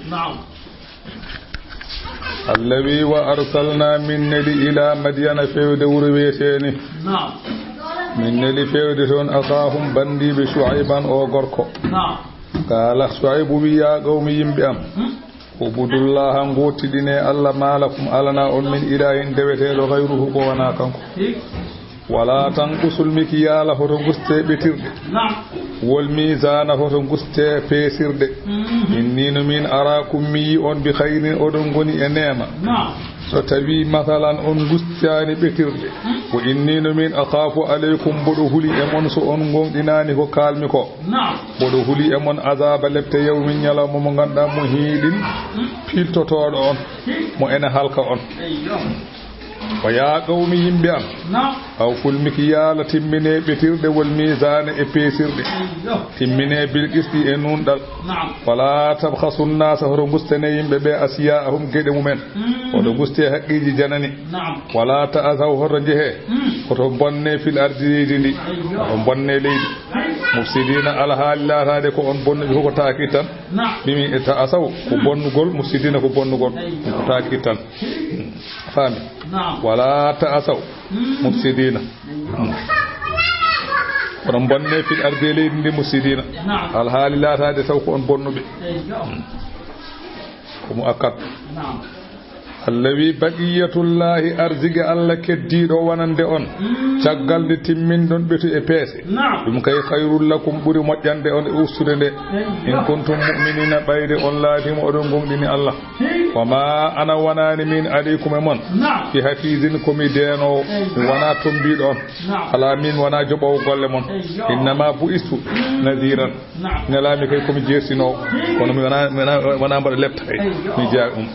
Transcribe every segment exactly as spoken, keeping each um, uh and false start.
نعم. Allah wi, "Wa arsalna, min neli, ila Madyana, fewde wuro wiyeteeni. نعم. Min neli fewde toon, akhaahum, banndiiɓe Shu'ayban, o gorko." نعم. Qaala, Shu'aybu wi, "Ya qawmi, yimɓe am, hmm? Ubudullaha, ngootiɗine Allah, ma lakum, alana on, min ilahin, deweteeɗo, ghayruhu, ko wonaa kanko. Hi. Wala tanqusul mikyaala, hoto nguste ɓetirɗe. نعم. Wal mizaana, hoto nguste peesirɗe. Mhm. Inni no min araakum, mi yi on, bi khayrin, oɗon ngoni e neema. نعم. So tawi, masalan, on ngustaani ɓetirɗe. Mm. Wa inni no min akhaafu alaykum, mboɗo huli e mon so on ngoonɗinaani ko kaalmi ko. نعم. Mboɗo huli e mon azaaba lepte yawmin, ñalawma mo ngannduɗaa mo hiiɗin, mm, piiltotooɗo on, hi, mo ene halka on. Eyyo. Wa ya qawmi, yimɓe am, نعم. Awful mikyaala, timmine ɓetirɗe, wal mizaana, e peesirɗe. Eyyo. Timmine bil qisti, e nuunɗal. نعم. Wala tabkhasu nnaasa, hoto ngustane yimɓe ɓe, asyaa'ahum, geɗe mumen. Mm. Hoto nguste haqqeeji janani. نعم. Wala ta'asaw, hoto njehe. Mm. Hoto bonne fil ardi, leydi ndi. Eyyo. Hoto bonne leydi. Mufsidiina, alhaali laataade ko on bonnuɓe, ko taaki tan. نعم. Mimi e ta'asaw, ko, mm, bonnugol, mufsidiina ko bonnugol. Eyyo. Ko taaki tan. Faami? نعم. Wala ta'asaw, mm, mufsidiina. Mm. Oɗon bonne fil ardi, e leydi ndi, mufsidiina. نعم. Alhaali laataade taw ko on bonnuɓe. Eyyo. Mm. Ko mu'akkad. نعم. Allah wi, "Baqiyatullahi, arsike Allah keddiiɗo wonande on, mm, caggal nde timminɗon ɓetu e peese. نعم. Ɗum kay khayrul lakum, ɓuri moƴƴande on e ustude nde. Eyyo. In kuntum mu'minina, ɓayde on laatiima oɗon ngoonɗini Allah. Hi. Wa ma ana, wonaani min, alaykum, e mon. نعم. Bi hafizin, ko mi deenoowo. Eyyo. Mi wonaa tombiiɗo on. نعم. Alaa, min wonaa joɓoowo golle mon. Eyyo. Innama bu'istu, mm, nadhiran. نعم. Nelaami kay ko mi jeertinoowo. Kono mi wonaa, mi wonaa, wonaa mbaɗa lepta kay. Eyyo. Mi jeyaa ɗum."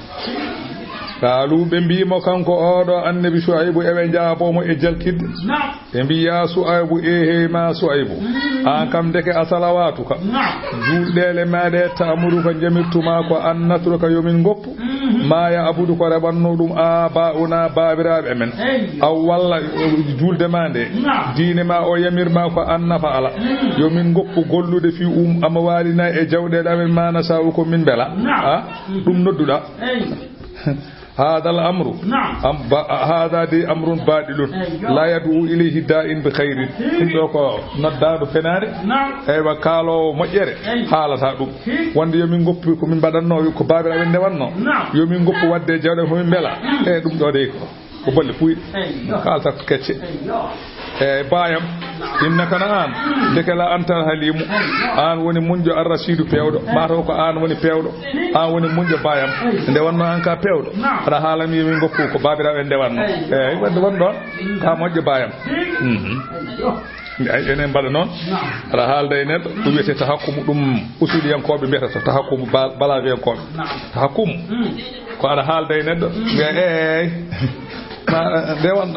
Qaalu, ɓe mbii mo kanko oɗo annabi Shu'aybu, eɓe njaaboo mo e jalkidde. نعم. Ɓe mbii, "Ya Shu'aybu, eehey ma Shu'aybu. Mm. Aan kam ndeke a salawaatuka. نعم. Juulɗeele ma ɗe ta'muruka, njamirtu ma ko an natruka, yo min ngoppu. Mhm. Ma ya'budu, ko rewanno ɗum, abaa'una, baabiraaɓe men. Eyyo. Aw walla, eh, juulde ma nde. نعم. Diine ma o yamir ma ko an nafa'ala. Mm. Yo min ngoppu gollude fi um amwaalina, e jawɗeele amen, ma nasha'u, ko min mbela." نعم. Ha? Mhm. Ɗum nodduɗaa. Eyyo. Haadal amru. نعم. Am, ba, haada de amrun baɗilun. Eyyo. La yad'u ilayhi da'in bi khayrin. Ɗum ɗo ko noddaandu fenaande. نعم. Eywa, kaaloowo moƴƴere, eyyo, haalata ɗum. Hi. Wonde yo min ngoppu ko min mbaɗatnoo, ko baabiraaɓe ndewatnoo. نعم. Yo min ngoppu waɗde jawɗe ko min mbela. Mm. E ɗum ɗo de ko, ko bolle puyɗe. Eyyo. Kaalata ko kecce. Eyyo. Eey, baayam, innaka na aan, ndeke la antal haliimu, aan woni muñjo, ar-rashiidu, peewɗo, maa taw ko aan woni peewɗo, aan woni muñjo, baayam. Nde wonno aan ka peewɗo, aɗa haala mi, min ngoppu ko baabiraaɓe ndewatnoo. Eey, wonde won ɗoon, ka moƴƴo, baayam. Mhm. Ay, enen mbaɗa noon, aɗa haalda e neɗɗo, ɗum wiyetee tahakkumu, ɗum usuliyankooɓe mbiyata ko tahakkumu, ba-, balaawiyankooɓe. Tahakkumu. Ko aɗa haalda e neɗɗo, mbiya, "Eey, ma, nde won,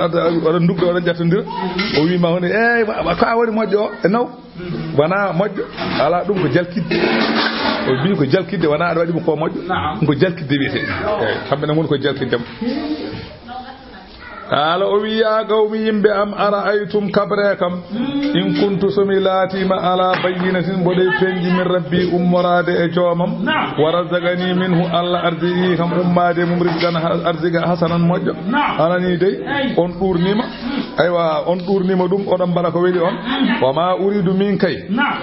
oɗon ndugda, oɗon ƴettondira." O wii ma, "Hono, eey, ma, ma, ko a woni moƴƴo o?" E naw, wonaa moƴƴo, alaa, ɗum ko jalkidde. O mbii ko jalkidde, wonaa aɗa waɗi mo ko moƴƴo. Ɗum ko jalkidde wiyetee. Eey, kamɓe ne ngoni ko jalkidde mo. Qaala, o wi, "Ya qawmi, yimɓe am, ara'aytum, kabree kam, in kuntu, so mi laatiima, ala bayyinatin, mboɗo e peŋŋi, min rabbi, ummoraade e joomam, wa razaqani minhu, Allah arziki kam ummaade e mum, rizqan, ha-, arzika, hasanan, moƴƴo." Anani dey, on ɗuurniima, aywa, on ɗuurniima ɗum, oɗon mbaɗa ko weli on. "Wa ma uridu, min kay,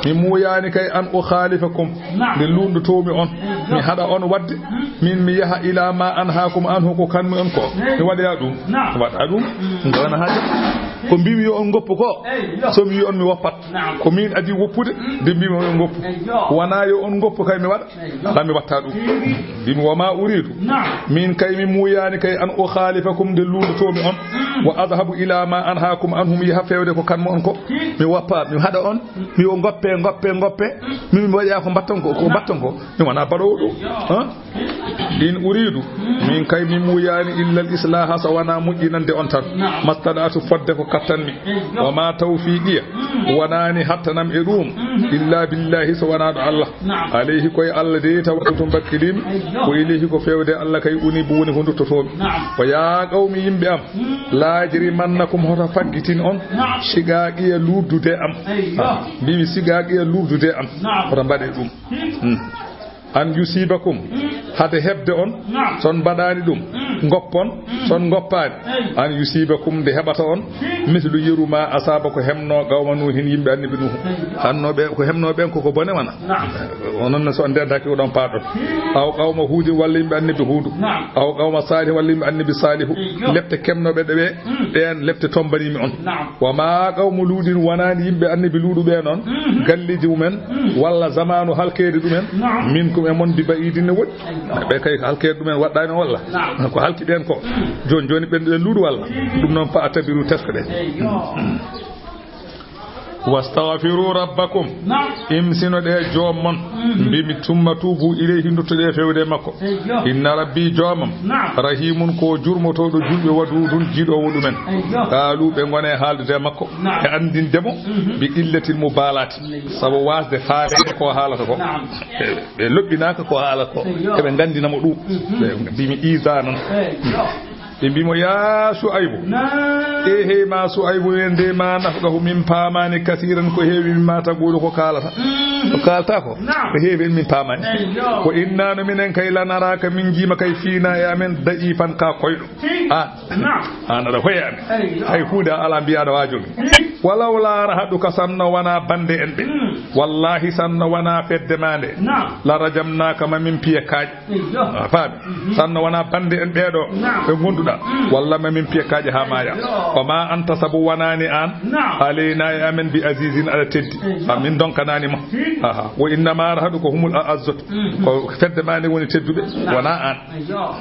mi muuyaani kay, an ukhalifakum, nde luunndotoomi on, mi haɗa on waɗde, min mi yaha ila ma anhaakum anhu, ko kanmi on ko, mi waɗoya ɗum, mi waɗa ɗum, ɗum ko wona haaja. Ko mbiimi yo on ngoppu ko, so mi yi on mi woppat, ko min adii woppude, nde mbiimi yo on ngoppu. Wonaa yo on ngoppu kay mi waɗa, alaa, mi watta ɗum." Mbiimi, "Wa ma uridu, min kay mi muuyaani kay, an ukhalifakum, nde luunndotoomi on, wa adhabu ila ma anhaakum anhu, mi yaha fewde ko kanmi on ko, mi woppa, mi haɗa on, mi o ngoppe, ngoppe, ngoppe, min mi waɗoya ko mbatton ko, ko mbatton ko, mi wonaa baɗoowo ɗum." Ha? "In uridu, min kay mi muuyaani, illa al islaha, so wonaa moƴƴinande on tan, mastaɗaatu, fodde ko kattanmi, wa ma tawfiqiya, wonaani hattanam e ɗum, illa billahi, so wonaa ɗo Allah. Alayhi, ko e Allah de, tawakkaltu, mbakkiliimi, wa ilayhi, ko fewde Allah kay, unibu, woni ko nduttotoomi. Wa ya qawmi, yimɓe am, la yajrimannakum, hoto faggitin on, shiqaqiya, luurdude am." Ha, mbiimi shiqaqiya, luurdude am. Hoto mbaɗe ɗum. Hmm. An yusibakum, hade heɓde on, naam, so on mbaɗaani ɗum, mm, ngoppon, mm, so on ngoppaani, eey, an yusibakum, nde heɓata on, mm, mislu yeru ma asaba ko hemnoo qawma Nuuhin, yimɓe annabi Nuuhu. Eey. Hannoo ɓe, ko hemnoo ɓen ko, ko bone wona. Naam. Onon ne so on ndentaaki ko ɗon paaɗon. Mm. Aw qawma Huudin walla yimɓe annabi Huudu. Naam. Aw qawma Saalihin walla yimɓe annabi Saalihu. Eey. Lepte kemnooɓe ɗe ɓe, mm, ɓeen lepte tombaniimi on. Naam. Wa maa qawmu Luuɗin, wonaani yimɓe annabi Luuɗu ɓe noon, mhm, galleeji mumen, mhm, walla zamaanu halkeede ɗumen, naam, minkum e mon bi ba'iidin ne woɗɗi. Eyyo. Ɓe kay halkeede ɗumen waɗɗaani on walla? Naam. Ko halki ɓeen ko. Mhm. Jooni jooni ɓen ɗen Luuɗu walla? Mhm. Ɗum noon fa atabiru tesko ɗen. Eyyo. Mhm. Wastaghfiru rabbakum. Naam. Imsino ɗe joom mon. Mhm. Mbimi tumma tuubu ilayhi, ndutto ɗe fewde makko. Eyyo. Inna rabbi, joomam. Naam. Rahimun, ko jurmotooɗo julɓe, waduudun, jiiɗoowo ɗumen. Eyyo. Qaalu, ɓe ngone haaldude e makko. Naam. E anndinde mo, mhm, bi illatil mubalati. Eyyo. Sabu waasde faameede ko haalata ko. Naam. Ɓe, ɓe loɓɓinaaka ko haalata ko. Eyyo. Eɓe nganndina mo ɗum. Mhm. Ɓe mbimi iisaa noon. Eyyo. Ɓe mbi mo, "Yaa Su'aybu." Naam. E hey ma Su'aybu, en de ma nafqahu, min paamaani kasiiran ko heewi, mimma taqulu, ko kaalata. Mhm. Ko kaalata ko. Naam. Ko heewi en min paamaani. Eyyo. Wa inna no minen kay lanaraaka, min njiima kay fiina e amen da'ifan, ka koyɗo. Hi. A. Naam. An aɗa hoya amen. Eyyo. Hay huunde a alaa mbiya aɗa waajo min. Hi. Walaw laa rahaduka, sanno wona bannde en ɓe. Mm. Wallahi sanno wona fedde ma nde. Naam. La rajamnaaka, ma min piye kaaƴe. Eyyo. A faami? Mhm. Sanno wona bannde en ɓeeɗo, naam, ɓe ngonduɗa. Mm. Walla ma min piye kaaƴe haa maaya. Eyyo. Wa ma anta, sabu wonaani aan. Naam. Alayna, e amen, bi azizin, aɗa teddi. Eyyo. A min donkanaani ma. Hi. Aha. Wa innama rahadu ko humul a azzot. Mhm. Ko fedde ma nde woni tedduɓe. Naam. Wona aan. Eyyo.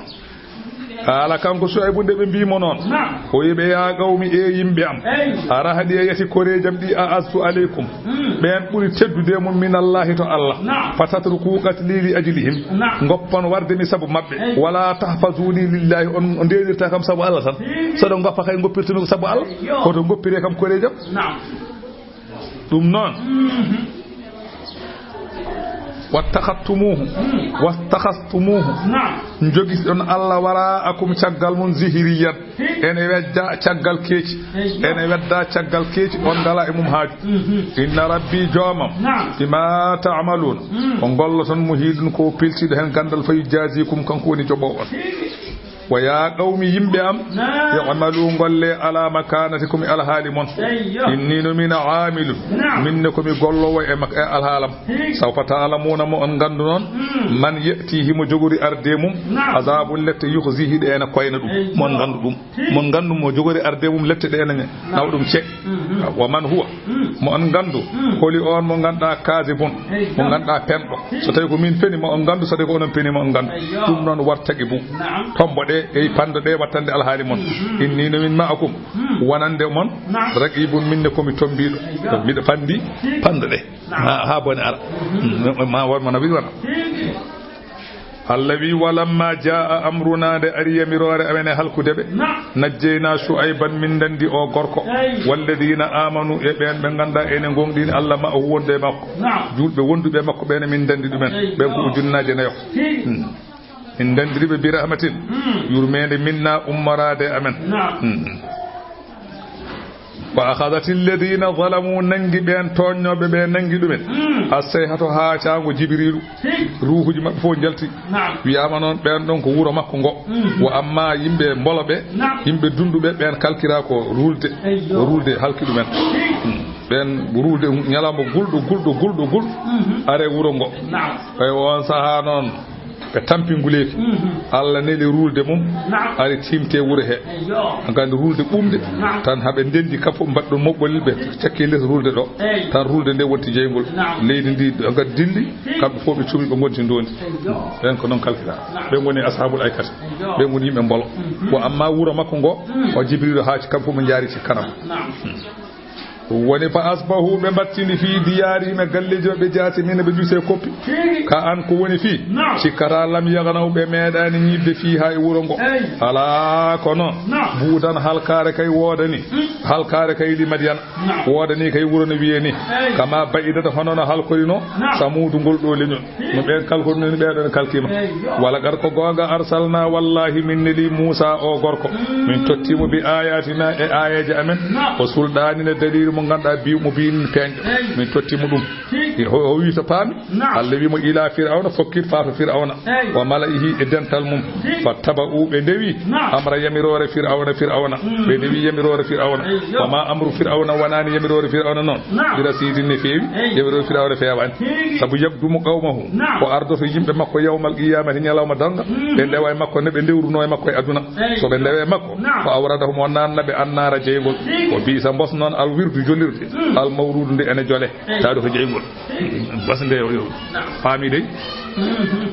Haala kanko Su'aybu nde ɓe mbii mo noon. Naam. O wi'i ɓe, "Yaa qawmi, e yimɓe am. Ey. A rahadi e yasi koreejam ɗi a astu aleykum. Hmm. Ɓeen ɓuri teddude mum min Allahi to Allah. Naam. Fa tatruku qatli li ajlihim. Naam. Ngoppon warde mi sabu maɓɓe. Ey. Wala tahfazuni lillahi, on, on ndeenirta kam sabu Allah tan. Hmm. So ɗo ngoppa kay ngoppirtumi ko sabu Allah. Yo. Koto ngoppire kam koreejam." Naam. Ɗum noon. Mhm. Wattakhadtumuhu. Mhm. Wattakhadtumuhu. Naam. Njogiɗon Allah wara'akum caggal mum zihriyan. Hi. Ene wedda caggal keeci. Eyyo. Ene wedda caggal keeci, on ngala e mum haaju. Mhm. Inna rabbi, joomam. Naam. Bima ta'maluna. Mhm. Ko ngolloton mo hiɗum ko piltiiɗo heen ganndal, fa yujazikum, kanko woni joɓoowo on. Hi. Wa yaa qawmi, yimɓe am, naam, i'malu, ngolle, ala makanatikum, e alhaali mon. Eyyo. Inni, no min, aamilun, naam, min ne ko mi golloowo e mak-, e alhaalam. Hi. Sawfa ta'lamuna, mo on nganndu noon, hmm, man ya'tihi, mo jogori arde mum, naam, azabun, lette, yukhzihi, ɗe ene koyna ɗum. Eyyo. Mo on nganndu ɗum. Hi. Mo on nganndu mo jogori arde mum, lette ɗe ene, naam, nawa ɗum ce. Mhm. Wa man huwa, hmm, mo on nganndu, hmm, holi on mo ngannduɗaa kaazibun, eyyo, mo ngannduɗaa penɗo. Hi. So tawi ko min feni, mo on nganndu, so tawi ko onon peni, mo on nganndu. Eyyo. Ɗum noon wartaqi bu. Naam. Tombo ɗe, ey, pando ɗe, wattande alhaali mon. Mhm. Inni, no min ma'akum, hmm, wonande mon, naam, raqibun, min ne ko mi tombiiɗo. Eyyo. Miɗo pandi, hi, pando ɗe. Naam. Ha, ha bone ara. Mhm. Mm, ma won mo no wi wona. Hi. Allah wi, "Walamma jaa amruna," nde ari yamiroore amen e halkude ɓe. Naam. Najjayna Shu'ayban, min ndanndi o gorko. Eey. Walladina amanu, e ɓeen ɓe ngannduɗaa ene ngoongɗini Allah, ma'ahu, wonde e makko. Naam. Juulɓe wonduɓe e makko ɓeen, min ndanndi ɗumen. Eey. Ɓeen ko ujunnaaje nayo. Hi. Hmm. Min ndanndiri ɓe bi rahmatin. Hmm. Yurmeende minna ummoraade e amen. Naam. Hmm. Wa akhadhati alladhina zalamu, nanngi ɓeen tooñnooɓe ɓe, nanngi ɗumen. Mm. As-sayhatu, haacaango Jibriilu. Hi. Ruuhuuji maɓɓe fof njalti. Naam. Wiyaama noon, ɓeen ɗoon ko wuro makko ngo. Mm. Wa amma yimɓe mbolo ɓe, naam, yimɓe dunduɓe, ɓeen kalkiraa ko ruulde. Eyyo. Ko ruulde halki ɗumen. Hi. Mm. Ɓeen ruulde ñalawma gulɗo, gulɗo, gulɗo, gulɗo. Mhm. Are wuro ngo. Naam. Ɓay oon sahaa noon, ɓe tampi nguleeki. Mhm. Allah neli ruulde mum, naam, ari tiimte wuro he. Eyyo. Nganndi ruulde ɓuumde, naam, tan haɓe ndenndi kam fof mbaɗɗo moɓɓolel, ɓe cakki les ruulde ɗo. Eey. Tan ruulde nde wonti jeyngol. Naam. Leydi ndi ngaddi dilli, hi, kamɓe fof ɓe cuumi, ɓe ngonti ndoondi. Eyyo. Ɓeen ko noon kalkiraa. Naam. Ɓe ngoni ashabul aykata. Eyyo. Ɓe ngoni yimɓe mbolo. Mhm. Ko amma wuro makko ngo, mm, o Jibriilu haaci kam fof mo njaari ci kanam. Naam. Hmm. Woni fa asbahu, ɓe mbattini fii diyaarihim, e galleeji maɓɓe, jaasimiina, ɓe juuse koppi. Tigi. Ka an ko woni fii, naam, cikkata lam yagnaw, ɓe meeɗaani ñiiɓde fii haa e wuro ngo. Eey. Alaa kono, naam, buudan, halkaare kay woodani. Mm. Halkaare kay li Madiyana. Naam. Woodani kay wuro no wiyee ni. Eey. Kama ba'idat, hono no halkori no, naam, Samuudu, ngol ɗoo leñol. No ɓeen kalkori, no ɓee ɗoon kalkiima. Eyyo. Wala qad, ko goonga, arsalna, wallahi, min neli Muusa o gorko. Mm. Min totti mo bi ayatina, e aayeeje amen. Naam. O sulɗaani, no dalili mo ngannduɗaa bi mubiin, peeñɗo. Eyyo. Min totti mo ɗum. Hi. O, o wi to paami. Naam. Allah wi mo: "Ila Fir'awna", fokkit faa to Fir'awna. Eey. "Wa mala'ihi", e dental mum. Eey. "Fattaba'u", ɓe ndewi. Naam. "Amra", yamiroore Fir'awna, Fir'awna. Mm. Ɓe ndewi yamiroore Fir'awna. Eey, yo. "Wa ma amru Fir'awna", wanaani yamiroore Fir'awna noon. Naam. "Bi rasiidin", ne feewi. Eey. Yamiroore Fir'awna feewaani. Eey. Sabu yaqdumu qawmahu. Naam. O ardoto yimɓe makko yawmal qiyamati, ñalawma darnga. Mm. Ɓe ndewa e makko no ɓe ndewruno e makko e aduna. Eey. So ɓe ndewe e makko, naam, "fa awradahum", o naanna ɓe "annaara", jeyngol. Eey. "Wa bi'sa", mbosnoon, "al wirdu", jolirde. Mm. "Al mawrudu", nde ene jole. Eey. Taado ko jeyngol. Bas nde yo, yo. Naam. Faami dey? Mhm.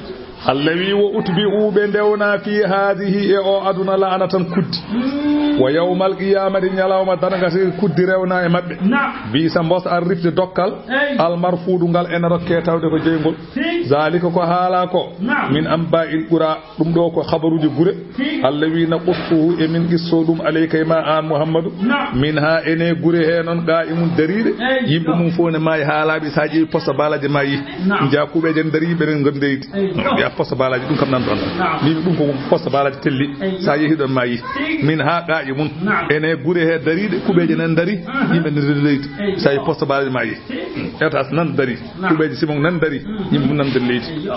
Allah wi: "Wa utbi'u", ɓe ndewna, "fi haadihi", e o aduna, "la'natan", kuddi. Mm. "Wa yawmal qiyamati", ñalawma darnga, si kuddi rewna e maɓɓe. Naam. "Bi'sa", mbos ar rifde dokkal. Eey. "Al marfuudu", ngal ene rokke tawde ko jeyngol. Si. "Zaalika", ko haala ko. Naam. "Min ambaa'il qura", ɗum ɗo ko habaruuji gure. Si. Allah wi: "Naqussuhu", e min qisso ɗum, "alayka", e ma aan Muhammadu. Naam. "Minha", ene gure he noon, "qaa'imun", dariiɗe. Eey, yimɓe mum fof ne maayi haalaaɓe, so a ƴeewi poste balaji maayi. Naam. Njiya kuuɓeeje ne darii, ɓe ne ngoni leydi. Eey, no, yo. Mbiya poste balaji, ɗum kam nan ɗon. Naam. Mbiimi ɗum ko poste balaji telli. Eey, yo. So a yehi ɗon maayi. Si. "Minha qaa'imun", naam, ene gure he dariiɗe, kuuɓeeje nan darii, mhm, yimɓe ne leydi. Eey, so a yehi poste balaji maayi. Si. Étage nan darii. Naam. Kuuɓeeje simon nan darii, mm, yimɓe mum nan nder leydi. Eey, yo.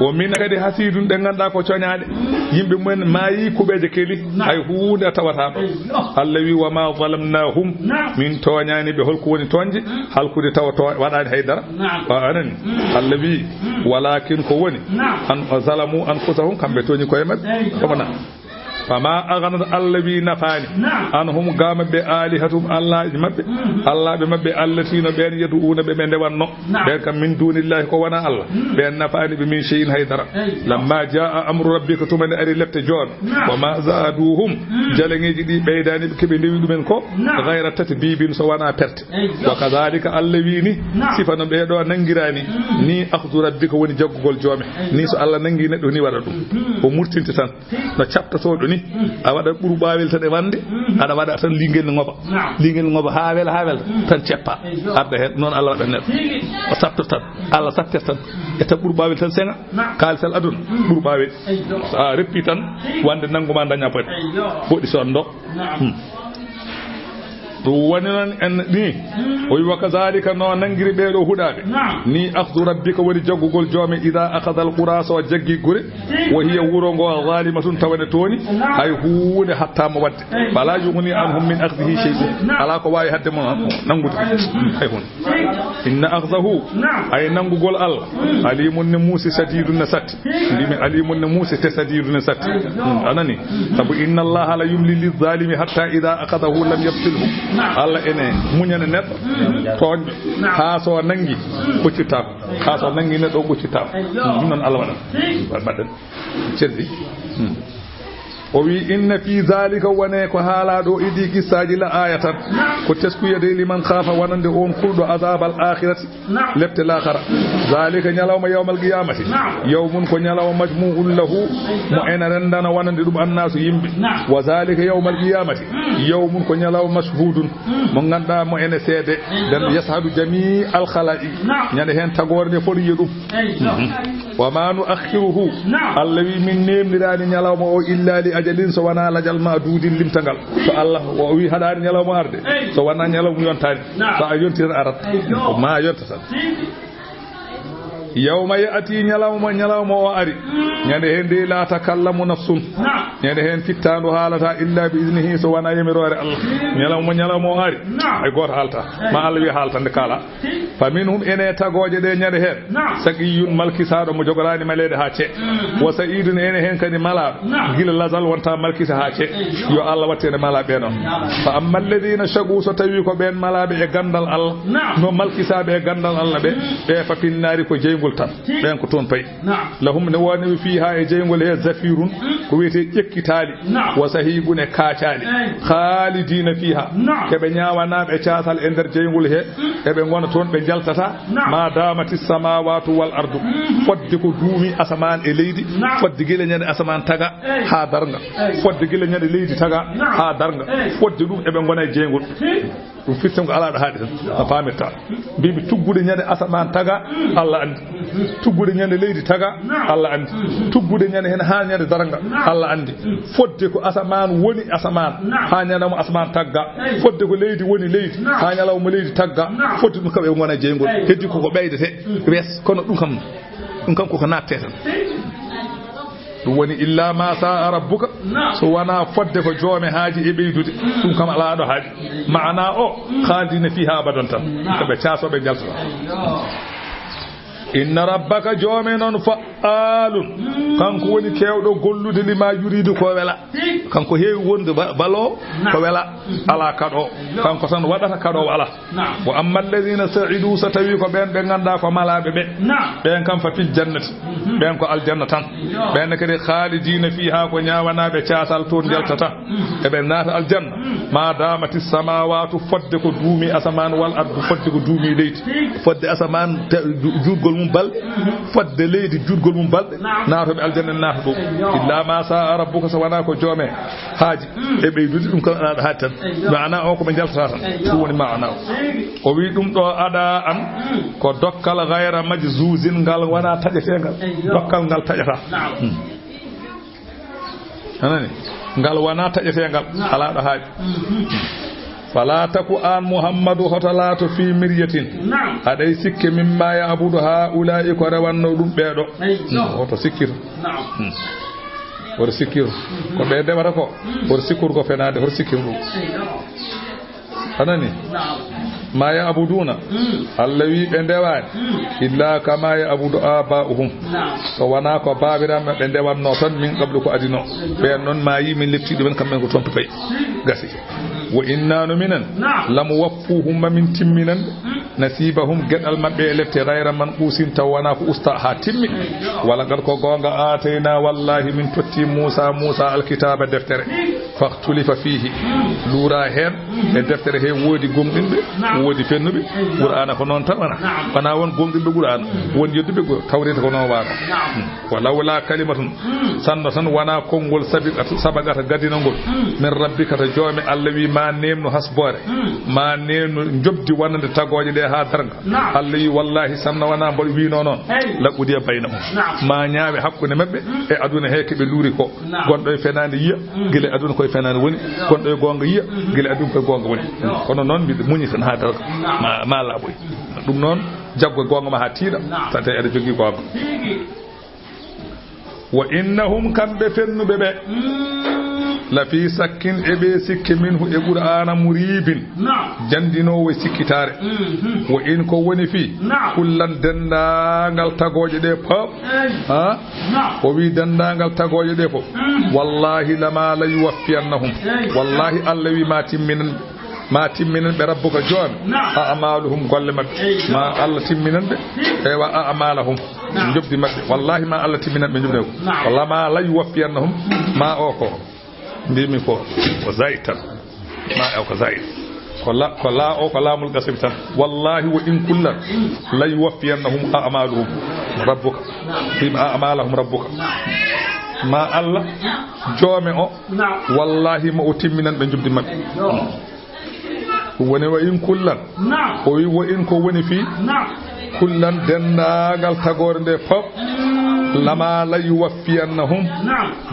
"Wa min", kadi, "hasiidun", ɗe ngannduɗaa ko coñaaɗe. Mm. Yimɓe mumen maayi, kuuɓeeje keli. Naam. Hay huunde a tawataa ɗo. Eey, yo. Allah wi: "Wa ma zalamnahum", naam, min tooñaani ɓe. Holko woni tooñde? Mm. Halkude tawa to waɗaani hay dara. Naam. Wa anani. Mm. Allah wi: Mm. "Walakin", ko woni? Naam. "An zalamu anfusahum", kamɓe tooñi koye maɓɓe. Eey, yo. Ɗum na. "Fama aghnat", Allah wi, nafaani. Naam. "Anhum", ga maɓɓe, "alihatuhum", allaaji maɓɓe. Mm. Allaaɓe maɓɓe, "allati", no ɓeen, "yad'una", ɓe ɓe ndewanno. Naam. Ɓeen kam, "min dunillahi", ko wona Allah. Mm. Ɓeen nafaani ɓe, "min shay'in", hay dara. Eey. "Lamma jaa amru rabbika", tuma nde ari lepte joome. Naam. "Wa ma zaaduhum", mm, jaleŋeeji ɗi ɓeydaani ɓe, ko ɓe ndewi ɗumen ko. Naam. "Ghayra tatbibin", so wona perte. Eey. "Wa kadhalika", Allah wi ni, naam, sifa no ɓee ɗo nanngiraani. Mm. "Ni akhzu rabbika", woni jaggugol joome. Eey. "Ni", so Allah nanngi neɗɗo ni waɗa ɗum. Mm. O murtinte tan. No caɓtotooɗo ni, a waɗa ɓurɓaawel tan e wande, aɗa waɗa tan lingel ne ŋoba. Naam. Lingel ne ŋoba haa wela, haa wela, tan ceppa. Eey, yo. Arda heen, noon Allah waɗa neɗɗo. Tigi. O saɓto tan, Allah saɓtir tan. Etta ɓurɓaawel tan seŋa. Naam. Kaalisal aduna, ɓurɓaawel. Eey, yo. So a reppi tan, wande nanngu ma daña poti. Eey, yo. Woɗɗi so ando. Naam. Hmm. Ɗum woni noon en ni. O wi: "Wa kadhalika", no nanngiri ɓee ɗo huɗaaɓe. Naam. "Ni akhzu rabbika", woni jaggugol joome, "idha akhadha al-qura", so jaggi gure. "Wa hiya", wuro ngo, "zalimatun", tawa ne tooñi. Naam. Hay huunde hattaama waɗde. Eey. "Fala yughni anhum min akhdihi shay'un." Naam. Alaa ko waawi haɗde mo nanngude. Eey. Hay huunde. "Inna akhdahu", naam, ay nanngugol Allah, "alimun", ne muusi, "shadidun", ne satti. Mbimi "alimun", ne muusi, te "shadidun", ne satti. Hmm, a nani? Sabu "inna Allaha la yumli lizzalimi hatta idha akhadahu lam yuflithu". Naam. Allah ene muñana neɗɗo, hmm, tooñɗo. Naam. Haa so nanngi, ɓoccittaako. Haa so nanngi neɗɗo, ɓoccittaako. Hmm, noon Allah waɗata. Mbaɗen. Ceddi. Hmm. O wi: "Inna fi zalika", wone ko haalaa ɗo e ɗi qissaaji, "la ayatan", ko teskuya dey, "liman khafa", wonande on kulɗo, "azabal akhirati", naam, lepte laakhara. "Zalika", ñalawma yawmal qiyamati. Naam. "Yawmun", ko ñalawma, "majmu'un lahu", mo ene renndana wonande ɗum, "annasu", yimɓe. Naam. "Wa zalika", yawmal qiyamati, mm, "yawmun", ko ñalawma, "mashhudun", mm, mo ngannduɗaa mo ene seede. Eey. "Yashhadu jami'al khalaiq". Naam. Ñande heen tagoore nde fof yiya ɗum. Eey. Mhm. "Wa ma nu'akhkhiruhu", naam, Allah wi, "min neemniraani ñalawma o illa li ajalin", so wonaa lajal ma'dudin, limtangal. So Allah o wi haɗaani ñalawma arde, eey, so wonaa ñalawma yontaani. Naam. So a yonti tan arat. Eey, yo. Ko ma yonta tan. Tigi. "Yawma ya'ti", ñalawma, ñalawma o ari. Mm. Ñande heen de, "la takallamu nafsun". Naam. Ñande heen fittaandu haalata "illa bi iznihi", so wonaa yamiroore Allah. Mm. Ñalawma, ñalawma o ari. Naam. Hay gooto haalta. Eey. Ma Allah wi haalta nde kaala. Tigi. "Fa minhum", ene tagooje ɗe ñande heen. Naam. "Shaqiyyun", malkisaaɗo mo jogoraani maleede haa ce. Mm. "Wa sa'idun", ene heen kadi malaaɗo. Naam. Gila lazal wonta malkisa haa ce. Eey. Yo Allah wattu en e malaaɓe noon. Naam. "Fa amma alladhina shaqu", so tawi ko ɓeen malaaɓe e ganndal Allah. Naam. No malkisaaɓe e ganndal Allah ɓe, mm, ɓe fa finnaari ko jeyngol tan. Tigi. Ɓeen ko toon payi. Naam. "Lahum", ne woni ɓe, "fiha", e jeyngol he, "zafirun", mm, ko wiyetee ƴekkitaali. Naam. "Wa shahiqun", e kaacaali. Eey. "Khalidina fiha", naam, ko ɓe ñaawanaaɓe caatal e nder jeyngol he, mm, eɓe ngona toon, ɓe njaltataa. Naam. "Ma damati samawatu wal ardu", mm, fodde ko duumi asamaan e leydi, naam, fodde gila ñande asamaan taga, eey, haa darnga. Eey. Fodde gila ñande leydi taga, naam, haa darnga. Eey. Fodde ɗum eɓe ngona e jeyngol. Tigi. Ɗum firti ko alaa ɗo haaɗi tan, a faamirta. Mbimi tuggude ñande asamaan taga, Allah anndi. Tuggude ñande leydi taga, Allah anndi. Tuggude ñande heen haa ñande darnga. Allah anndi. Fodde ko asamaan woni asamaan, haa ñalawma asamaan tagga. Fodde ko leydi woni leydi, haa ñalawma leydi tagga. Fodde ɗum kam e ngona jeyngol. Heddi ko ko ɓeydete. Wes, kono ɗum kam, ɗum kam koko natte tan. Ɗum woni illa ma sa'a rabbuka. So wona fodde ko joome haaji e ɓeydude. Ɗum kam alaa ɗo haaɗi. Maana o, khalidina fiha abadan tan. Ko ɓe caasooɓe njaltata. Inna rabbaka, joome noon, fa'aalun. Kanko woni keewɗo gollude lima yuridu ko wela. Kanko heewi wonde ba-, balo ko wela. Alaa kaɗo. Kanko tan waɗata, kaɗo alaa. Wa amma alladhina sa'idu, so tawi ko ɓeen ɓe ngannduɗaa ko malaaɓe ɓe. Ɓeen kam fa fil jannati. Ɓeen ko aljanna tan. Ɓeen kadi khalidina fiha, ko ñaawanaaɓe caasal toon njaltata. Eɓe naata aljanna. Ma damati samawatu, fodde ko duumi asamaan, wal ardu, fodde ko duumi leydi. Fodde asamaan te-, ju-, juutgol mum balɗe. Fodde leydi juutgol mum balɗe. Naatooɓe aljanna naata ɗum. Illa ma sa'a rabbuka, so wona ko joome haaji. E ɓeydude ɗum kam alaa ɗo haaɗi tan. Maana o ko ɓe njaltata tan. Ɗum woni maana o. O wi ɗum ɗo ada an ko dokkal ghayra majzuzin, ngal wona taƴeteengal. Dokkal ngal taƴata. Hmm. Anani? Ngal wona taƴeteengal. Alaa ɗo haaɗi. Fala taku an Muhammadu, hoto laato fi miryatin. Aɗay sikke mimma ya'budu haula'i, ko rewanno ɗum ɓeeɗo. Hmm. Hoto sikkito. Hmm. Hoto sikkito. Ko ɓe ndewata ko. Hoto sikkito ko fenaande, hoto sikkito ɗum. Anani? Ma ya'buduna. Allah wi ɓe ndewaani. Illa kama ya'budu aba'uhum. So wona ko baabiraaɓe maɓɓe ndewatno tan min qablu ko adino. Ɓeen noon maayi, min lepti ɗumen, kamɓe ko toon to pay. Gasi. Wa inna no minen. Lamu waffuhum, ma min timminan. Nasibahum, geɗal maɓɓe e lepte, ghayra manqusin, taw wona ko usta haa timmi. Wala qad, ko goonga, atayna, wallahi min totti Musa, Musa alkitaba, deftere. Fakhtulifa fihi. Luura heen e deftere he woodi gomɗinɓe, woodi fennuɓe. Qur'aana ko noon tan wona. Wona won gomɗinɓe Qur'aana, won yedduɓe Qur-, Tawreeta ko noon waano. Wa lawla kalimatun, sanno tan wona konngol sabiqat-, sabaqata gadinangol. Min rabbika, to joome Allah wi ma neemnu hasboore. Ma neemnu njoɓdi wonande tagooje ɗe haa darnga. Allah wi wallahi sanno wona mboɗo wiino noon. La qudiya baynahum. Ma ñaawe hakkunde maɓɓe e aduna he ko ɓe luuri ko. Gonɗo e fenaande yiya, gila aduna koye fenaande woni. Gonɗo e goonga yiya, gila aduna koye goonga woni. Kono noon mbiɗo muñi tan haa darnga. Ma, ma laaɓoy. Ɗum noon, jaggu e goonga ma haa tiiɗa, tan tawi aɗa jogii goonga. Wa innahum, kamɓe fennuɓe ɓe, la fi sakkin, eɓe sikke, minhu, e Qur'aana, muribin, janndinoowo e sikkitaare. Wa in, ko woni fii, kullan, denndaangal tagooje ɗe pop. Ha? O wi denndaangal tagooje ɗe fof. Wallahi lama la yuwaffiyannahum. Wallahi Allah wi ma timminan, ma timminan ɓe rabbuka joom. A'maluhum, golle maɓɓe. Ma Allah timminan ɓe. Eywa, a'malahum. Njoɓdi maɓɓe. Wallahi ma Allah timminan ɓe njoɓdi maɓɓe. Wallahi ma la yuwaffiyannahum. Ma o ko. Mbimi ko, ko zaid tan. Ma o ko zaid. Ko la, ko la o, ko laamul qasam tan. Wallahi wa in kullan la yuwaffiyannahum a'maluhum rabbuka. Bima a'malahum rabbuka. Ma Allah, joome o, wallahi ma o timminan ɓe njoɓdi maɓɓe. Ɗum woni wa in kullan. O wi wa in ko woni fii. Kullan denndaangal tagoore nde fof. Lama la yuwaffiyannahum.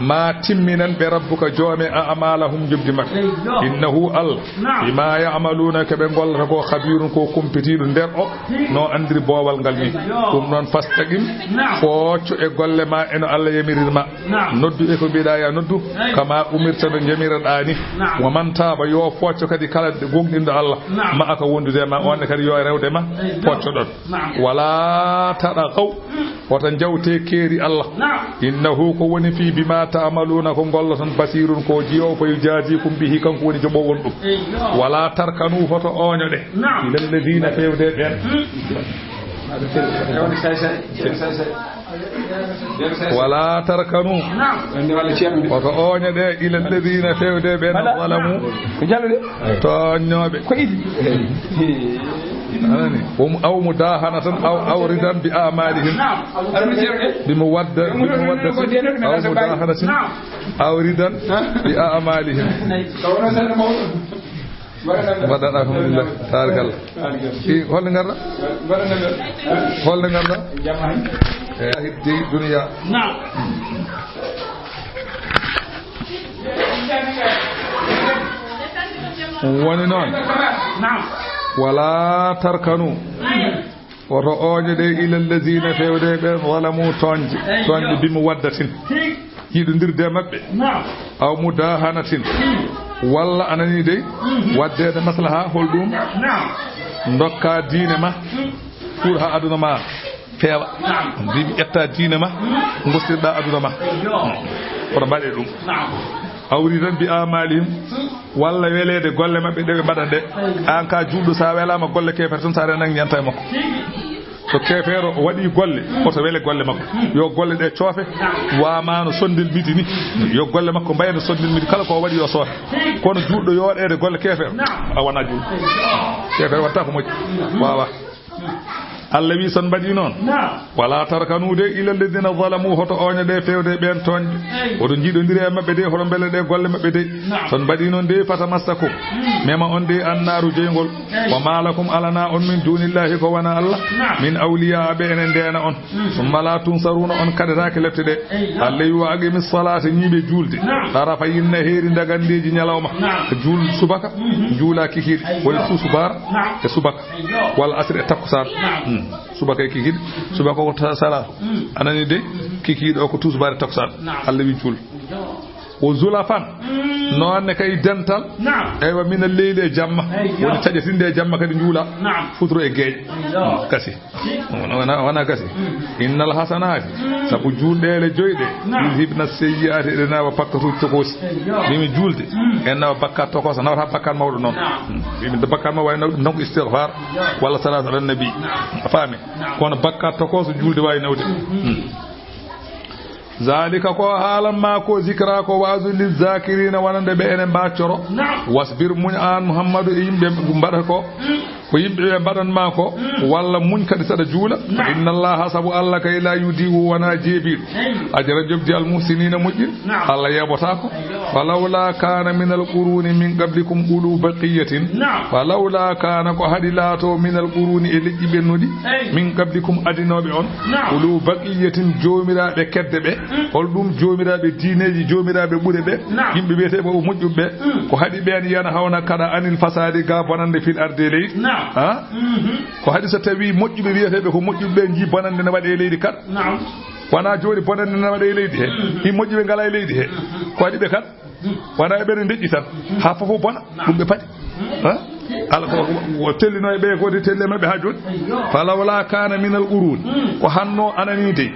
Ma timminan ɓe rabbuka joome a'malahum njoɓdi maɓɓe. Innahu Allah. Bima ya'maluna ko ɓe ngollata ko khabirun ko kumpitiiɗo nder o. No anndiri boowal ngal ni. Ɗum noon fastaqim. Foocco e golle ma e no Allah yamirir ma. Noddu e ko mbiɗa ya noddu, kama umirta no jamiraɗa ni. Wa man taaba, yo foocco kadi kala gonɗinɗo Allah, ma aka wondude ma, on ne kadi yo rewde ma, foocco ɗon. Wala taɗa kaw, wota jawte keeri Allah. Innahu ko woni fii bima ta'maluna ko golloton basirun ko jiyo fa yujazikum bihi kanko woni joɓowon ɗum. Wala tarkanu hoto oñoɗe. Ila alladhina fewde ɓen. Wala tarkanu. Oto oña de ila alladhina fewde ɓen zalamu. Tooñnooɓe. Anani. Hum aw mudahanatan aw, aw ridan bi a'malihim. Bi muwadda, bi muwadda. Aw mudahanatin. Aw ridan bi a'malihim. Mbaɗɗon alhamdulillah. Tabarkalla. Fi holno ngarɗa? Holno ngarɗa? E hidde duniya. Naam. Woni noon. Wala tarkanu. Woto ooño de ila alladina, fewde ɓe, zalamu, tooñde. Tooñde bimo waddatin. Yiɗondirde e maɓɓe. Aw mudahanatin. Walla anani dey. Waddeede maslaha holɗum. Ndokka diine ma. Fuur ha aduna ma feewa. Mbiimi ƴetta diine ma, gostirɗa aduna ma. Kono mbaɗe ɗum. Awri tan bi amalihim, walla weleede golle maɓɓe ɗe ɓe mbaɗa ɗe. An ka juulɗo, sa welama golle keefere tan, sa renan ñanta e makko. So keefeero o waɗi golle, oto wele golle makko. Yo golle ɗe coofe, wamano sondel midi ni. Yo golle makko mbayno sondel midi, kala ko o waɗi yo soofe. Kono juulɗo yooɗeede golle keefeero, a wona juulɗo. Keefeero watta ko moƴƴi. Wawa. Allah wi, son mbaɗi noon. Wala tarkanu de ila alladina zalamu, hoto ooño de fewde ɓeen tooñɓe. Oto jiiɗondire e maɓɓe de, hoto mbele ɗe golle maɓɓe de. Son mbaɗi noon de, fatamassakum, mema on de annaaru jeyngol. Wa ma lakum, alana on min dunillahi, ko wona Allah, min awliya ɓe ene ndeena on. Summa la tunsaruna, on kaɗetaake lepte ɗe. Allah wi, wa aqimis salata, ñiiɓe juulde. Tarafayin naheeri, dagandeeji ñalawma. Juul subaka, juula kikiiɗe. Woni tusubaara e subaka. Walla asri e takkusaan. Hmm. Subaka e kikiiɗe. Subaka ko ta-, salatu. Anani de, kikiiɗe o ko tusubaare, takkusaan. Allah wi juul. Wo zulafan. Noon ne kay dental. Eywa, mina leyli e jamma. Woni taƴatinde e jamma kadi juula. Futuro e geeƴe. Kasi. Wona, wona gasi. Innal hasanati, sabu juulɗe ele joyɗe, yuzhibna sayyiati, eɗe nawa bakkatuuji tokoosi. Mimi juulde, en nawa bakkat tokoosa, nawata bakkat mawɗo noon. Mimi bakkat mawɗo wawi nawde donc istighfar, walla salatu ala nabi. A faami? Kono bakkat tokoosa juulde wawi nawde. Zalika, ko haalan ma ko, zikra, ko waazu, lizzakirina, wonande ɓe ene mbaccoro. Wasbir, muñ an Muhammadu e yimɓe mbaɗa ko, ko yimɓe ɓe mbaɗan ma ko, walla muñ kadi saɗa juula. Inna Allaha, sabu Allah kay, la yudi'u, wona jeebiɗo, ajra, jobdi, al muhsinina, moƴƴin. Allah yeɓata ko. Falawla kana min al quruni min qablikum ulu baqiyatin. Falawla kana, ko haɗi laato, min al quruni, e leƴƴi ɓennuɗi, min qablikum, adinooɓe on. Ulu baqiyatin, joomiraaɓe kedde ɓe. Holɗum? Joomiraaɓe diineeji, joomiraaɓe ɓure ɓe. Yimɓe wiyeteeɓe ko moƴƴuɓe ɓe. Ko haɗi ɓeen? Yana hawna kaɗa anil fasadi, ga bonande, fil ardi, e leydi. Ha? Ko haɗi so tawi moƴƴuɓe wiyeteeɓe ko moƴƴuɓe ɓe nji bonande ne waɗe e leydi kaɗa? Wona jooni bonande ne waɗe e leydi he? Ɗi moƴƴuɓe ngala e leydi he. Ko haɗi ɓe kaɗa? Wona e ɓe ne deƴƴi tan, ha fofo bona, ɗum ɓe paɗi. Ha? Ala ko, ko tellino e ɓe, ko de telle maɓɓe ha jooni. Falawla kana min al quruni, ko hanno anani de,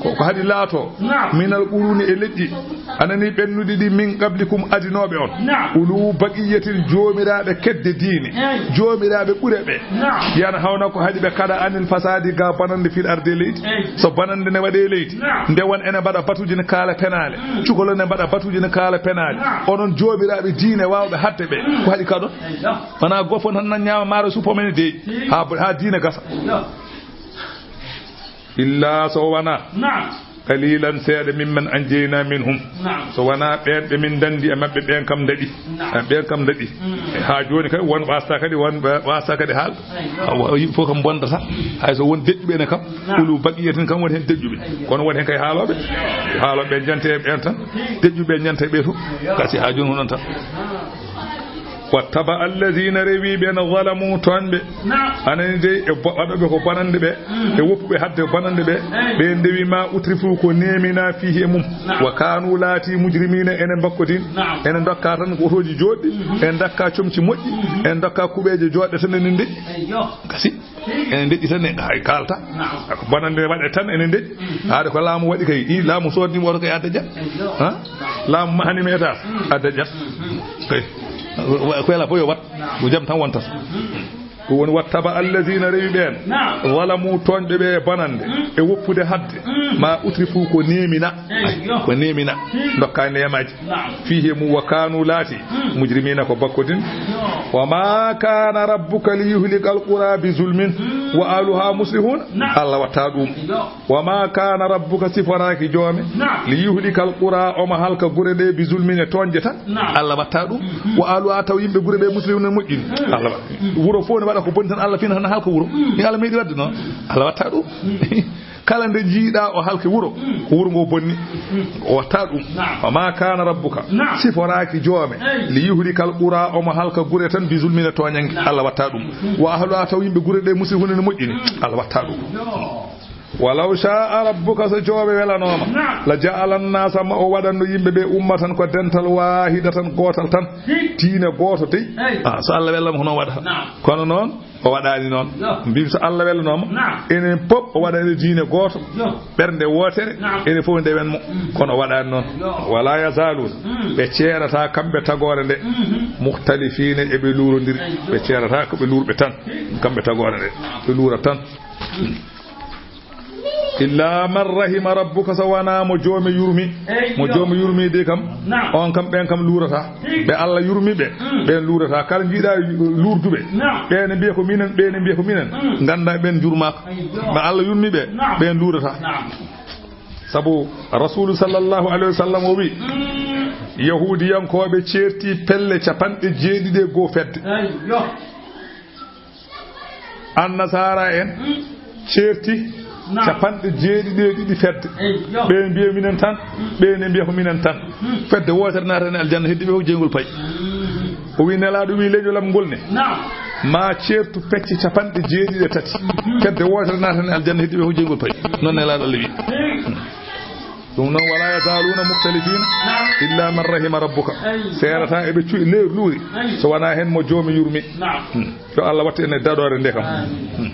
ko, ko haɗi laato, min al quruni, e leƴƴi, anani ɓennuɗi ɗi, min qablikum, adinooɓe on. Ulu baqiyatin, joomiraaɓe kedde diine, joomiraaɓe ɓure ɓe. Yana hawna ko haɗi ɓe kaɗa anil fasadi, ga bonande, fil ardi, e leydi. So bonande ne waɗe e leydi, nde won ene mbaɗa batuji ne kaala penaale. Cukalon ne mbaɗa batuji ne kaala penaale. Onon joomiraaɓe diine waawɓe haɗde ɓe, ko haɗi kaɗon? Wona gofo tan nan ñaama maaro suppo men de, ha, ha diine gasa. Illa so wona qalilan, seeɗa, mimman anjayna minhum. So wona ɓeen ɓe min dandi e maɓɓe, ɓeen kam daɗi. Ɓeen kam daɗi. Ha jooni kay won wasta kadi, won wasta kadi haal. Awa, yimɓe fof kam bondata. Hay so won deƴƴuɓe ene kam, ulu baqiyatin kam woni heen deƴƴuɓe. Kono woni heen kay haalooɓe. Haalooɓe ɓe ñante e ɓeen tan. Deƴƴuɓe ñante e ɓe fof. Kasi ha jooni ko noon tan. Wattaba alladina, rewi ɓe no zalamu, tooñɓe. Anani dey e bo-, waɗooɓe ko bonande ɓe, e woppuɓe haɗde bonande ɓe, ɓe ndewi ma utrifu ko nemina fihi e mum. Wa kanu, laati, mujrimina, ene mbakkodin, ene dokka tan ko otoji joɗɗi, ene dokka comci moƴƴi, ene dokka kuɓeje joɗɗe tan ene deƴƴi. Kasi. Ene deƴƴi tan, ne hay kalta. Ko bonande waɗe tan ene deƴƴi. Haade ko laamu waɗi kay, i laamu sodni oto kay a daƴat. Ha? Laamu mahani metas a daƴat. Kay. Ko ela fof yo wat. Ko jam tan wontata. Ɗum woni wattaba alladina, rewi ɓeen, zalamu, tooñɓe ɓe e bonande, e woppude haɗde, ma utrifu, ko nemina. Ko nemina. Dokka nemaji. Fihi mum, wa kanu, laati, mujrimina, ko bakkodin. Wa ma kana rabbuka li yuhlika alqura bi zulmin wa ahluha muslihun. Allah watta ɗum. Wa ma kana rabbuka, siforaaki joome, li yuhlika alqura, omo halka gure ɗe, bi zulmin, e tooñde tan. Allah watta ɗum. Wa ahluha, taw yimɓe gure ɗe muslihun, ne moƴƴini. Allah wa-, wuro fof ne waɗa ko boni tan, Allah fina tan halka wuro. Ni Allah meeɗi waɗde noon. Allah watta ɗum. Kala nde njiiɗaa o halke wuro, ko wuro ngo bonni. O watta ɗum. Naam. Wa ma kana rabbuka. Naam. Siforaaki joome. Ey. Li yuhlikal qura, omo halka gure tan, bi zulmin, e tooñange. Naam. Allah watta ɗum. Wa ahluha, taw yimɓe gure ɗe musrifuna ne moƴƴini. Allah watta ɗum. Yo. Walaw sha'a rabbuka, so joome welanooma. Naam. La ja'ala an-nasa, ma o waɗanno yimɓe ɓe ummatan, ko dental, wahidatan, gootal tan. Hi. Diine gooto dey. Ey. Ah, so Allah welama ko noon waɗata. Naam. Kono noon, o waɗaani noon. Yo. Mbimi so Allah welanooma, naam, enen pop o waɗa ene diine gooto, yo, ɓernde wootere, naam, enen fof ndewen mo. Mm. Kono o waɗaani noon. Yo. Wala yazaluna. Mm. Ɓe ceerata kamɓe tagoore nde. Mhm. Mukhtalifina, eɓe luurondiri. Ey, yo. Ɓe ceerata ko ɓe luurɓe tan. Kamɓe tagoore nde. Ɓe luura tan. Mm. Illa man rahima rabbuka, so wonaa mo joome yurmi. Ey, mo yo. Joome yurmi de kam, naam, on kam, ɓen kam luurata. Ey. Ɓe Allah yurmi ɓe, mm, ɓen luurata. Kala njiiɗa luurduɓe, naam, ɓe ne mbiya ko minen, ɓe ne mbiya ko minen. Mm. Ngannda ɓen njurmaaka. Ey, yo. Ɓe Allah yurmi ɓe, naam, ɓen luurata. Naam. Sabu Rasulu sallallahu alayhi wa sallam o wi, mm, Yahuudiyankooɓe ceerti pelle capanɗe jeeɗiɗi e goo fedde. Ey, yo. Annasaara en, mm, ceerti, naam, capanɗe jeeɗiɗi e ɗiɗi fedde. Ey, yo. Ɓe mbiya minen tan, mm, ɓe ne mbiya ko minen tan. Mm. Fedde wootere naatani aljanna, heddi ɓe fof jeyngol payi. Mm. O wi Nelaaɗo wi leñol am ngol ne, naam, ma ceertu pecce capanɗe jeeɗiɗi e tati. Mm. Fedde wootere naatani aljanna, heddi ɓe fof jeyngol payi. Noon Nelaaɗo Allah wi. Ey. Ɗum noon, wala yazaluna mukhtalifina, naam, illa man rahima rabbuka. Ey. Seerata eɓe cuuɗi leer luuri, ey, so wonaa heen mo joome yurmi. Naam. Hmm. Yo Allah wattu en e daɗoore nde kam. Amiin. Hmm.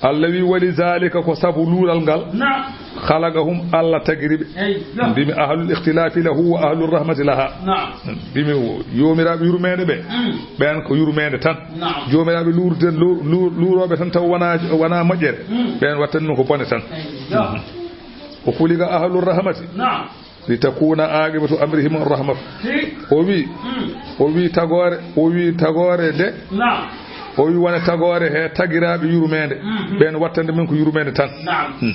Allah wi, wali zalika, ko sabu luural ngal. Naam. Khalaqahum, Allah tagiri ɓe. Ey, yo. Mbimi ahlul ikhtilafi lahu wa ahlur rahmati laha. Naam. Hmm. Mbimi yoomiraaɓe yurmeende ɓe. Mm. Ɓeen ko yurmeende tan. Naam. Joomiraaɓe luurden, lu-, lu-, luurooɓe tan taw wonaa, wonaa moƴƴere. Mm. Ɓeen wattani ɗum ko bone tan. Ey, yo. Hmm. O khuliqa ahlur rahmati. Naam. Li takuna aqibatu amrihim rahmatu. Hi. O wi, mm, o wi tagoore, o wi tagoore nde. Naam. O wi wona tagoore he tagiraaɓe yurmeende. Mhm. Ɓeen wattande min ko yurmeende tan. Naam. Hmm.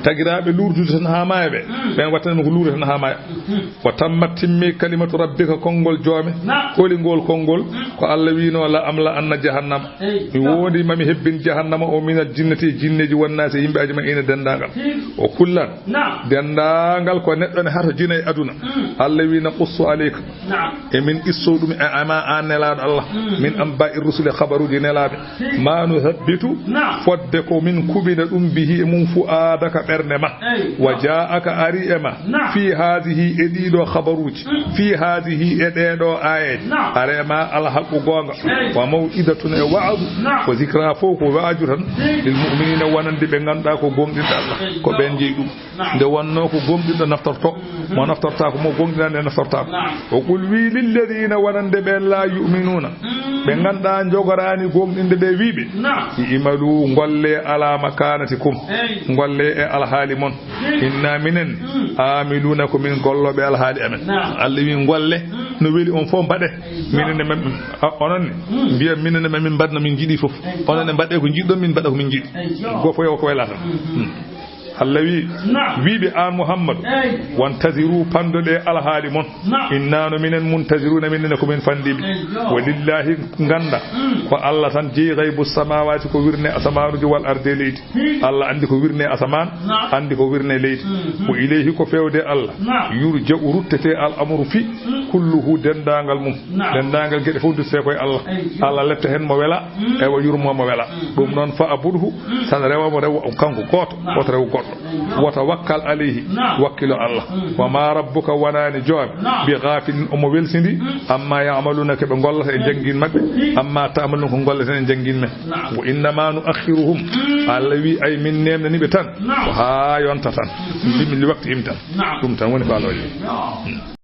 Tagiraaɓe luurdude tan haa maaya ɓe. Mm. Ɓeen wattande min ko luure tan haa maaya. Mhm. Wa tammat, timmi, kalimatu rabbika, konngol joome. Naam. Holi ngol konngol? Mm. Ko Allah wiino, la amla anna jahannama. Ey, mi naam. Wondi ma mi hebbin jahannama o minal jinnati e jinneeji wonnaasi e yimɓe ajma'iina denndaangal. Hi. O kullan. Naam. Denndaangal ko neɗɗo ne hato jina e aduna. Mm. Allah wi, naqussu alayka. Naam. Emin qisso ɗum e ama an nelaaɗo Allah. Mm. Min anba'i rusuli, habaruuji nelaaɓe. Hi. Ma nusabbitu. Naam. Fodde ko min kuɓina ɗum bihi e mum fu'aadaka ɓernde ma. Ey. Wa jaa'aka ari e ma. Naam. Fi haadihi e ɗiɗo habaruuji. Mm. Fi haadihi e ɗeɗo aayeeje. Naam. Are ma alhaqqu goonga. Ey. Wa maw'idatun e wa'azu. Naam. Ko zikra fof ko wa'azu tan. Ey. Lil mu'minina wonande ɓe ngannduɗaa ko goongɗinɓe Allah. Ey. Ko ɓeen jeyi ɗum. Naam. Nde wonnoo ko goongɗinɗo naftorto, mhm, mo naftortaako, mo goongɗinaani naftortaako. Naam. O qul wi lilladina wonande ɓe la yu'minuna. Mm. Ɓe ngannduɗaa njogoraani goongɗinde ɓe wiiɓe. Naam. I'malu ngolle ala makanatikum. Ey. Ngolle e alhaali mon. Ey. Inna minen. Mm. Amiluna ko min gollooɓe alhaali amen. Naam. Allah wi ngolle, mm, no weli on fof mbaɗe. Ey. Minen ne men, a, onon ne. Mm. Mbiya minen ne men mbaɗno min njiɗi fof. Ey. Onon ne mbaɗe ko njiɗɗon, min mbaɗa ko min njiɗi. Ey. Go fof ko welata. Mm. Mm. Allah wi, naam, wiiɓe an Muhammadu, ey, wantaziru, pandoɗe alhaali mon. Naam. Inna no minen muntaziruna, minen ko min fandiɓe. Ey, yo. Walillahi ngannda, mm, ko Allah tan jeyi gaybu samawati, ko wirne asamaanuji, wal arde leydi. Hi. Allah anndi ko wirne asamaan, naam, anndi ko wirne leydi. Mhm. Ko ilayhi ko fewde Allah. Naam. Yurja'u ruttete al amru fi, mm, kulluhu denndaangal mum. Naam. Denndaangal geɗe fof duttete koye Allah. Ey, yo. Allah letta heen mo wela, mm, ewa yurmo mo wela. Mm. Ɗum noon fa abudhu, mm, tan rewa mo rewa kanko gooto, naam, woto rew goɗɗo. Ey, yo. Wa tawakkal alayhi, naam, wakkilo Allah. Mm. Wa ma rabbuka wonani joom, naam, bi ghafilin omo welsindi, mm, amma ya'maluna ko ɓe gollata e, mm, janngin maɓɓe, mm, amma ta'malun ko golleten e janngin men. Naam. Wa innama nu'akhiruhum, mm, Allah wi ay min nemnani ɓe tan, naam, ko haa yonta tan. Mm. Mbimi li waqtihim tan. Naam. Ɗum tan woni faalooje. Naam. Mm.